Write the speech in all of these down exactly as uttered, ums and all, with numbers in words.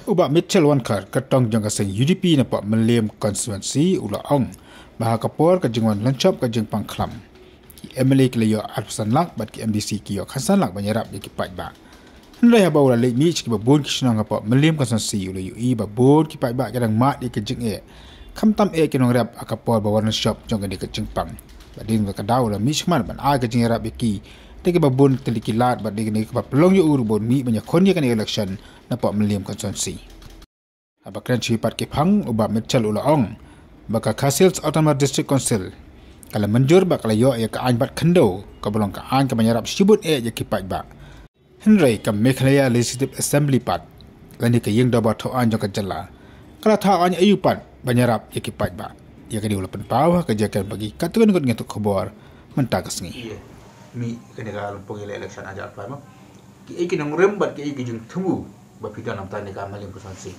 U Bah Mitchell Wankhar, ka tong jong ka seng U D P na pop Mylliem constituency, u la ong ba ha ka por ka jingwan lynshop ka jingpang khlam, ki M L A ki la ïoh arphew san lak bad ki M D C ki ïoh khatsan lak ban ïarap ïa ki paidbah. Hynrei haba u la leit mih sha kiba bun ki shnong ha pop Mylliem constituency, u la ïohi ba bun ki paidbah ki dang mad ïa ka jingeh, khamtam eh ki nongrep ha ka por ba wan lynshop jong kane ka jingpang. Bad hadien kata ka daw u la mih shakhmat ban ai ka jingïarap ïa ki. Te kiba bun tylli ki lad bad hadien kaba pynlong ïa u ruh ba un mih ban ïakhun ïa kane ka election na pop Mylliem constituency. Haba kren shuwa pat ki phang, u Bah Mitchell u la ong ba ka Khasi Hills Autonomous District Council ka la mynjur bad ka la ïoh ïa ka aiñ bat khyndew, kaba long ka aiñ kaba ïarap shibun eh ïa ki paidbah. Hynrei ka Meghalaya Legislative Assembly pat, lane ka ïing dorbar thaw aiñ jong ka jylla, ka la thaw aiñ aïu pat ban ïarap ïa ki paidbah? Ïa kane u la pynpaw ha ka jingkren bad ki katto katne ki nongthoh khubor mynta ka sngi. Ïa, mih kane ka lympung ïaleh election ar hajar arphew lai mo. Ki ei ki nongrim bad ki ei ki jingthmu ba phi don na bynta kane ka Mylliem constituency?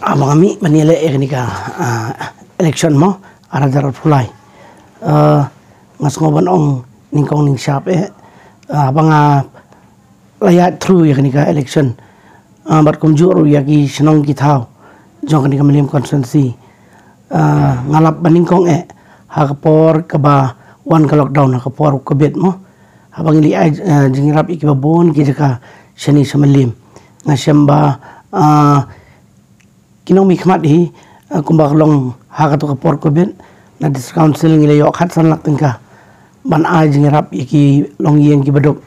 Ah, ba nga mih ban ïaleh ïa kane ka, ah, election mo, ar hajar arphew lai. Ah, nga sngew ban ong nyngkong nyngshap eh, ah, ba nga la ïaid through ïa kane ka election. Ah, bad kumjuh ruh ïa ki shnong ki thaw jong kane ka Mylliem constituency. Ah, nga lap ba nyngkong eh ha ka por kaba wan ka lockdown, ha ka por Covid mo. Haba ngi leit ai, ah, jingïarap ïa kiba bun ki jaka shane sha Mylliem, nga shem ba, ah, ki nongmihkhmat hi, ah, kumba ka long ha kato ka por Covid, na District Council ngi la ïoh khatsan lak tyngka ban ai jingïarap ïa ki longïing kiba duk.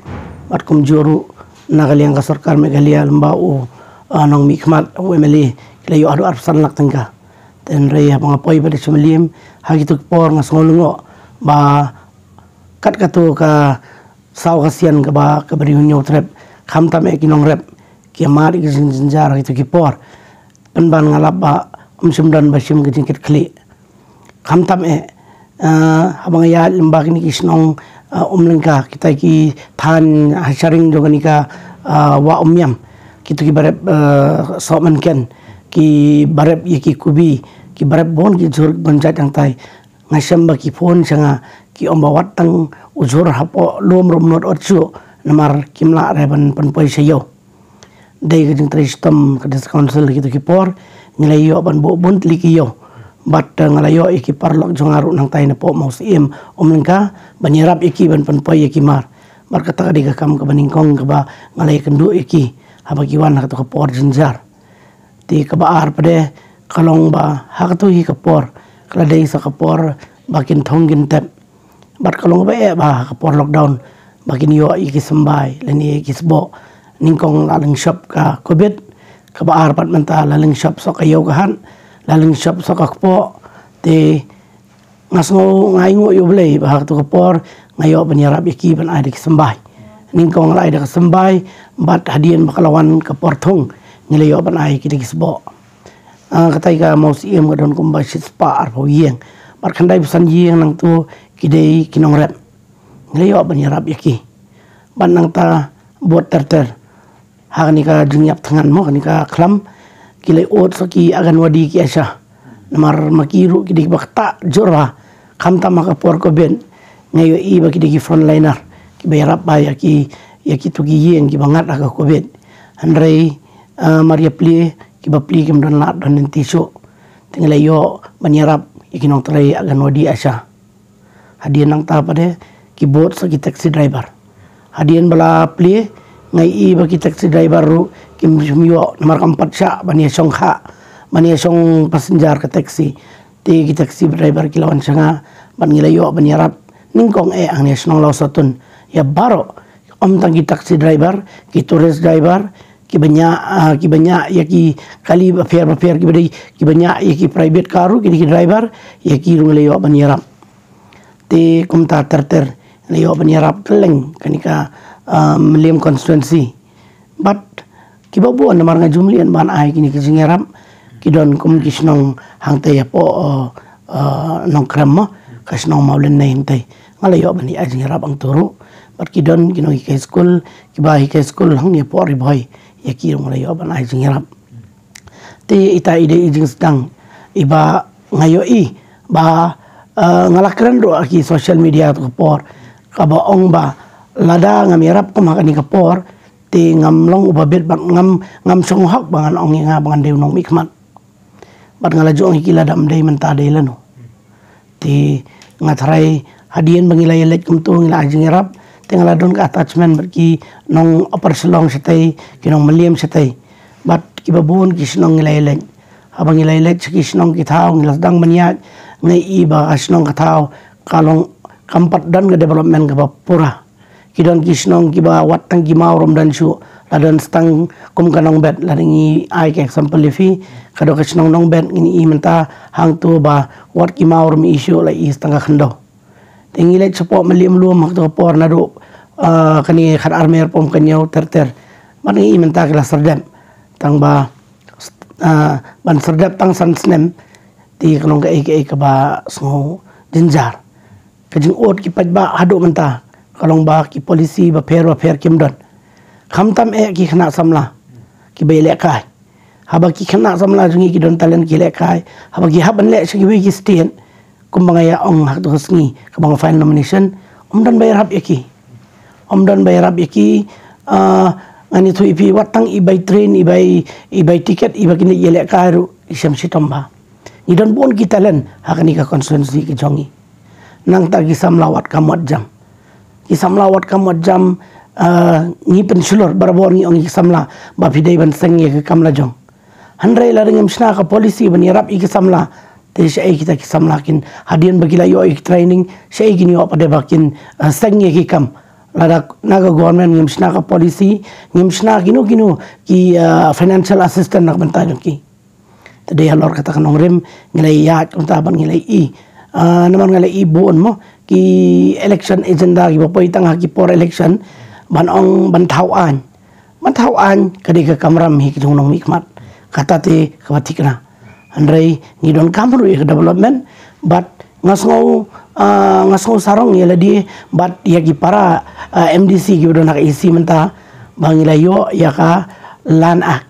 Bad kumjuh ruh na ka liang ka sorkar Meghalaya lyngba u, ah, nongmihkhmat, u M L A, ki la ïoh haduh arphew san lak tyngka. Te hynrei haba nga poi pat sha Mylliem ha kito ki por, nga sngew lyngngoh ba kat kato ka saw ka sian kaba, kaba riew Hynñiewtrep, khamtam eh ki nongrep ki mad ïa ki jingjynjar ha kito ki por. Pynban nga lap ba ym shym don ba shim ka jingkitkhlieh. Khamtam eh, ah, haba nga ïaid lyngba kine ki shnong, ah, Umlyngka, kita ki thaiñ ha sharing jong kane ka, ah, Wah Umiam, kito kiba rep, ah, sohmynken, kiba rep ïa ki kubi, kiba rep bun ki jhur bun jait hangtai. Nga shem ba ki phone sha nga, ki ong ba wat tang u jhur hapoh lum ruh ym nud ot shuh, namar kim lah re ban pynpoi sha ïew. Dei ka jingtrei shitom ka District Council kito ki por, ngi la ïoh ban buh bun tylli ki ïew. Bad, eh, nga la ïoh ïa ki paralok jong nga ruh nangtai napoh Mawsiem, Umlyngka, ban ïarap ïa ki ban pynpoi ïa ki mar. Bad kata ka dei ka kam kaba nyngkong kaba nga la ïakynduh ïa ki haba ki wan ha kato ka por jynjar. Te kaba ar pat de ka long ba ha kato hi ka por ka la dei sa ka por ba kin thung kin tep. Bad ka long ba eh ba ha ka por lockdown ba kin ïoh ïa ki symbai lane ïa ki sboh. Nyngkong la lyngshop ka Covid, kaba ar pat mynta la lyngshop soh ka ïew ka hat, la lyngshop soh ka kpoh. Te nga sngew, nga ainguh ïa U Blei ba ha kato ka por nga ïoh ban ïarap ïa ki ban ai da ki symbai. Nyngkong la ai da ka symbai, bad hadien ba ka la wan ka por thung ngi la ïoh ban ai ki da ki sboh. Ah, katai ka Mawsiem ka don kumba shispah arphew ïing. Bad khyndai phew san ïing nangto ki dei ki nongrep. Ngi la ïoh ban ïarap ïa ki. Bad nangta bud ter ter ha kane ka jingïap thngan mo, kane ka khlam, ki la ud sa ki Anganwadi, ki ASHA. Namar ma ki ruh ki dei kiba ktah jur ha, khamtam ha ka por Covid, nga ïohi ba ki dei ki frontliner kiba ïarap ba ïa ki, ïa kito ki ïing kiba ngat ha ka Covid. Hynrei, ah, mar ïa plie, kiba plie kim don lad don lynti shuh. Te ngi la ïoh ban ïarap ïa ki nongtrei Anganwadi, ASHA. Hadien nangta pat de ki bud sa ki taxi driver. Hadien ba la plie, nga ïohi ba ki taxi driver ruh kim shym ïoh namar kam pat shah ban ïa shong kha, ban ïa shong passenger ka taxi. Te ki taxi driver ki la wan sha nga bad ngi la ïoh ban ïarap nyngkong eh hangne shnong Lawsatun ïa baroh, ym tang ki taxi driver, ki tourist driver, kiba ñiah, ah, kiba ñiah ïa ki kali bapher bapher, kiba dei kiba ñiah ïa ki private car ruh ki dei ki driver, ïa ki ruh ngi la ïoh ban ïarap. Te kumta ter ter la ïoh ban ïarap kylleng kane ka, ah, Mylliem constituency. Bad kiba bun namar nga ju mlien ban ai kine ki jingïarap, ki don kum ki shnong hangtei hapoh, ah, ah, Nongkrem mo, ka shnong Mawlynnai hangtei. Nga la ïoh ban ai jingïarap hangto ruh. Bad ki don ki nonghikai skul, kiba hikai skul hangne hapoh Ri Bhoi, ïa ki ruh nga la ïoh ban ai jingïarap. Te ita i dei i jingsdang iba nga ïohi ba, eh, nga la kren ruh ha ki social media kato ka por, kaba ong ba lada ngam ïarap kum ha kane ka por, Te ngam long uba bit bad ngam, ngam shong hok ba ngan ong ïa nga ba ngan dei u nongmihkhmat. Bad nga la ju ong ïa ki lada ym dei mynta dei lano. Te nga tharai hadien ba ngi la ïaleit kumto ngi la ai jingïarap. Te nga la don ka attachment bad ki nong Upper Shillong shatei, ki nong Mylliem shatei. Bad kiba bun ki shnong ngi la ïaleit. Haba ngi la ïaleit sha ki shnong ki thaw ngi la sdang ban ïaid, nga i ba ka shnong ka thaw ka long kam pat don ka development kaba pura. Ki don ki shnong kiba wat tang ki maw ruh ym don shuh, la don tang kum ka Nongbet, lada ngi ai ka example ïa phi, ka don ka shnong Nongbet ngin i mynta hangto ba wat ki maw ruh ym i shuh, la i tang ka khyndew. Te ngi leit shapoh Mylliem Lum ha kato ka por naduh, ah, kane khatar mer pom ka hynñiew ter ter. Bad ngi i mynta ki la serdep. Tang ba, ah, ban serdep tang san snem. Te ka long kaei kaei kaba sngew jynjar. Ka jingud ki paidbah haduh mynta ka long ba ki policy bapher bapher kim don. Khamtam eh ki khynnah samla kiba ïalehkai. Haba ki khynnah samla jong ngi ki don talent ki lehkai, haba ki hap ban leh sha kiwei ki state, kumba nga ïa ong ha kato ka sngi kaba nga file nomination, ym don ba ïarap ïa ki. Ym don ba ïarap ïa ki. Ah, ngan ïathuh ïa phi, wat tang i bai train, i bai, i bai ticket, i ba kin ïalehkai ruh i shem shitom bha. Ngi don bun ki talent ha kane ka constituency ka jong ngi. Nangta ki samla wat kam wat jam. Ki samla wat kam wat jam, ah, ngi pynshlur barabor, ngi ong ïa ki samla ba phi dei ban seng ïa ka kam lajong. Hynrei lada ngim shna ka policy ban ïarap ïa ki samla, te shaei kita ki samla kin, hadien ba ki la ïoh ïa ki training, shaei kin ïoh pat de ba kin, ah, seng ïa ki kam. Lada na ka government ngim shna ka policy, ngim shna kino kino ki, ah, financial assistance na ka bynta jong ki. Te dei halor kata ka nongrim ngi la ïaid kumta ban ngi la i. Ah, namar ngi la i bun mo ki election agenda kiba poi tang ha ki por election ban ong ban thaw aiñ. Ban thaw aiñ ka dei ka kamram hi ki jong nongmihkhmat. Kata te kaba thikna. Hynrei ngi donkam ruh ïa ka development bad nga sngew, ah, nga sngew sarong ïa lade bad ïa ki para, ah, M D C kiba don ha ka E C mynta ba ngi la ïoh ïa ka Land Act.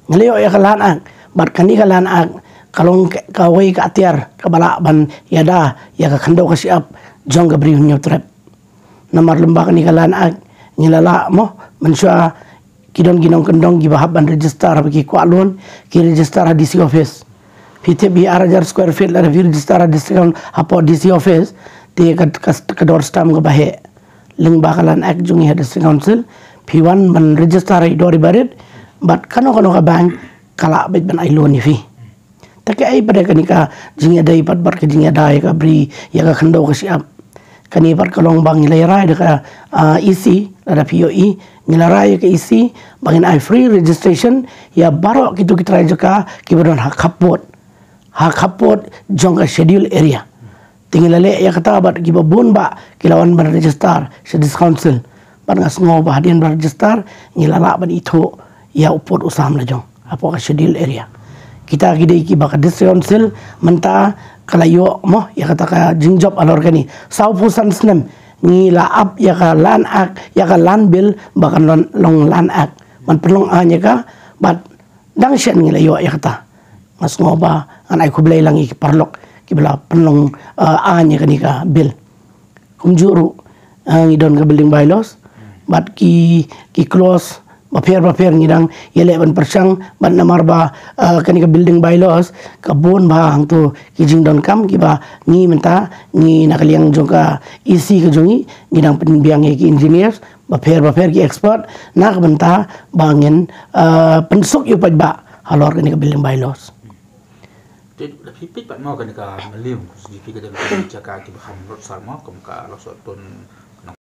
Ngi la ïoh ïa ka Land Act. Bad kane ka Land Act ka long ka, kawei ka atiar kaba lah ban ïada ïa ka khyndew ka shyiap jong ka Bri u Hynñiewtrep. Namar lyngba kane ka Land Act ngi la lah mo, mynshuwa ki don ki nongkyndong kiba hap ban register, haba ki kwah loan ki register ha D C office. Phi tip hi ar hajar square feet, lada phi register ha district coun-, hapoh D C office, te ka, ka, ka dor stamp kaba heh. Lyngba ka Land Act jong ngi ha District Council, phi wan ban register ha i dor i barit bad kano kano ka bank ka lah beit ban ai loan ïa phi. Te kaei pat de kane ka jingïadei pat bad ka jingïada ïa ka bri, ïa ka khyndew ka shyiap. Kane pat ka long ba ngi la rai da ka, ah, E C, lada phi ïohi, ngi la rai ïa ka E C ba ngin ai free registration ïa baroh kito ki trai jaka kiba don ha khappud, ha khappud jong ka schedule area. Te ngi la leh ïa kata bad kiba bun bah ki la wan ban register sha District Council. Bad nga sngew ba hadien ban register ngi la lah ban ithuh ïa u pud u sam lajong hapoh ka schedule area. Kita ki dei kiba ka District Council mynta ka la ïoh mo ïa kata ka jingjop halor kane. Sawphew san snem ngi la ap ïa ka Land Act, ïa ka Land Bill ba kan long, long Land Act. Ban pynlong aiñ ïa ka bad dang shen ngi la ïoh ïa kata. Nga sngew ba ngan ai khublei lang ïa ki paralok kiba la pynlong, eh, aiñ ïa kane ka bill. Kumjuh ruh, eh, ngi don ka building bylaws bad ki, ki clause bapher bapher ngi dang ïaleh ban pyrshang bad namar ba, eh, kane ka building bylaws ka bun bha hangto ki jingdonkam kiba ngi mynta ngi na ka liang jong ka E C ka jong ngi, ngi dang pynbiang ïa ki engineers bapher bapher, ki expert na ka bynta ba ngin, eh, pynsuk ïa u paidbah halor kane ka building bylaws. Te da phi peit pat mo kane ka Mylliem, sdiki ka dang ka jaka kiba kham rot sar mo, kum ka Lawsohtun,